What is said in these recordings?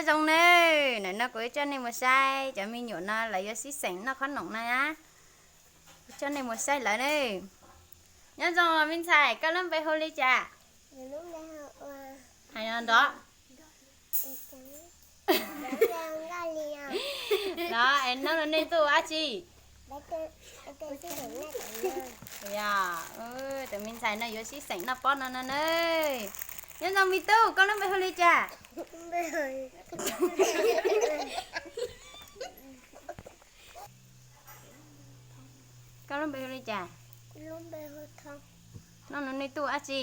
Nyob zoo nawb, ntawm no kuv yuav coj nej mus saib cov me nyuam no lawv yuav sib xeem noj khob noom na. Kuv coj nej mus saib lawv nawb. Nyob zoo me ntxhais, koj lub npe hu li cas? Hais no nrov. Los es nub no nej tuaj ua dab tsi? Yog, tus me ntxhais no yuav sib xeem noj pob no no na. Nyob zoo me tub, koj lub npe hu li cas? Koj lub npe hu li cas? Nub no nej tuaj ua dab tsi?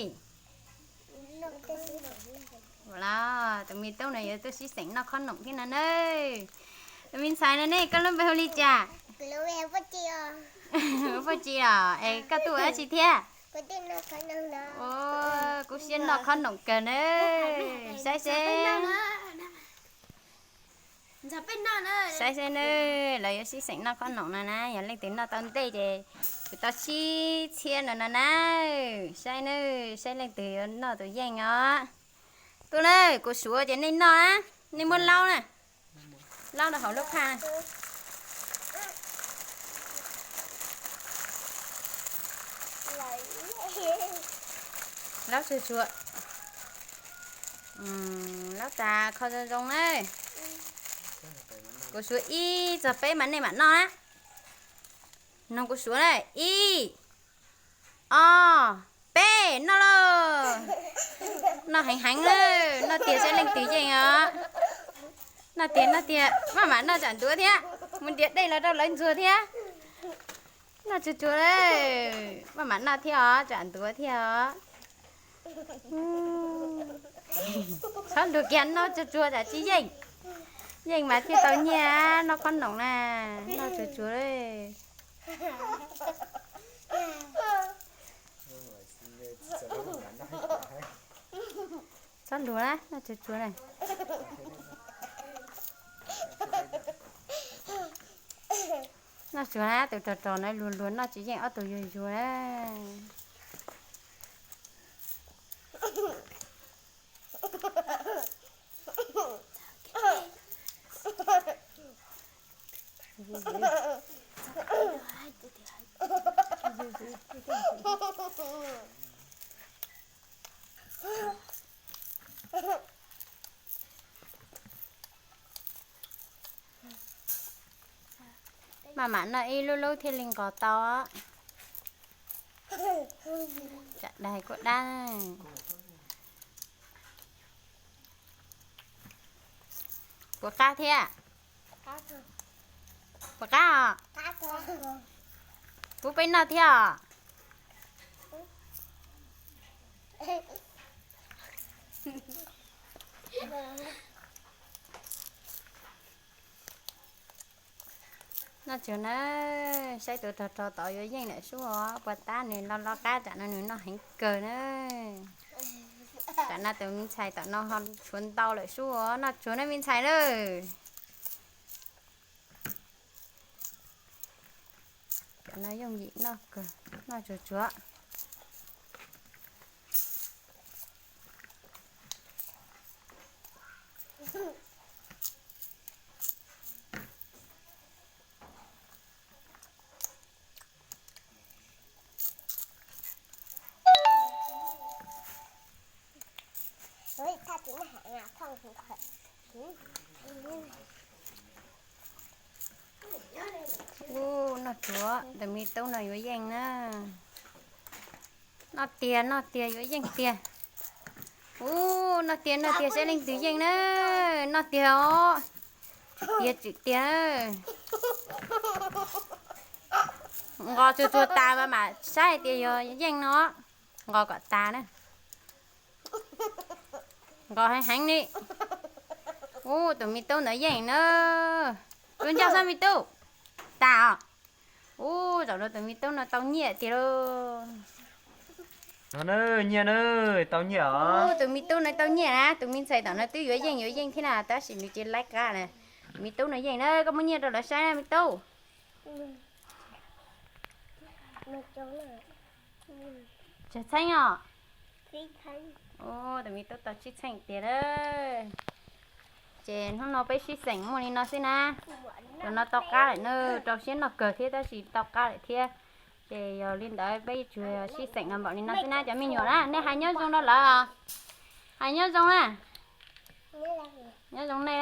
Los tus me tub no yuav tuaj sib xeem noj khob noom thiab no na. Tus me ntxhais no ne, koj lub npe hu li cas? Poj Tsi os, es koj tuaj ua dab tsi thiab? Ua, kub siab noj khob noom kawg na. Saib seb, saib seb nawb, lawv yuav sib xeem noj khob noom no na, yog leej twg noj tau ntej ces kuv tau tsib txhiab no no na. Saib nawb, saib leej twg yuav noj tus yeej os. Tuaj na, kuv suav ces nej noj na, nej muab laub na, laub rau hauv lub phaj. Laub tsuag tsuag, laub tas kho zoo zoo na. Kuv suav ib txog peb mas nej mam noj na. Noog kuv suav na, ib, ob, peb, noj lauj. Noj heev heev na, noj tiag saib leej twg yeej os. Noj tiag noj tiag, maj mam noj tsam ntuav thiab, mus ntiav dej los rau lawv ntxuag thiab. Noj tsuag tsuag, maj mam noj thiab os, tsam ntuav thiab os. Txhob luag kiag, noj tsuag tsuag tsam tsis yeej. Yeej mas thiaj tau nyiaj, noj khob noom na, noj tsuag tsuag. Txhob luag na, noj tsuag tsuag na. Noj tsuag na, tus rog rog na luag luag noj tsis yeej, ob tug yuag yuag na. Maj mam noj ib lub lub thiaj li nqos tau. Tsam dais kuj dab. Puas qab thiab? Puas qab os? Pub peb noj thiab os. Noj tsuag na, saib tus rog rog tod yuav yeej lawm sub os, puas tab nws lo lo qab, tsam no nws noj heev kawg na. Tsam no tus me ntxhais tom no ho tshuav ntau lawm sub os, noj tsuag na me ntxhais na. Cov no yooj yim noj kawg, noj tsuag tsuag. Ub, noj tsuag, tus me tub no yuav yeej na. Noj tiag noj tiag yuav yeej tiag. Ub, noj tiag noj tiag saib leej twg yeej na. Noj tiag os. Tiag tsim tiag. Nqos tsuag tsuag tas mas mam saib hais tias yog yeej no. Nqos kom tas na. Nqos heev heev li. Ub, tus me tub ntawd yeej na. Tus ncauj xwb me tub. Tas os. Ub, zaum no tus me tub no tau nyiaj tiag lauj. No na, nyiaj na, tau nyiaj os. Ub, tus me tub no tau nyiaj na, tus me ntxhais tom no twb yuav yeej yuav yeej thiab na, tab sis nws cia li laib qab na. Tus me tub no yeej na, koj muab nyiaj rau lawv saib na me tub. Tsawg txheej os? Ub, tus me tub tau tsib txheej tiag lauj. Ces hnub no peb sib xeem muaj li no xwb na. Cov no tau qab lawm na, rau siab noj kawg thiab tab sis tau qab lawm thiab. Ces yog li ntawd peb tsuas sib xeem los npaum li no xwb na cov me nyuam na. Nej hais nyob zoo rau lawv. Hais nyob zoo na. Nyob zoo nej.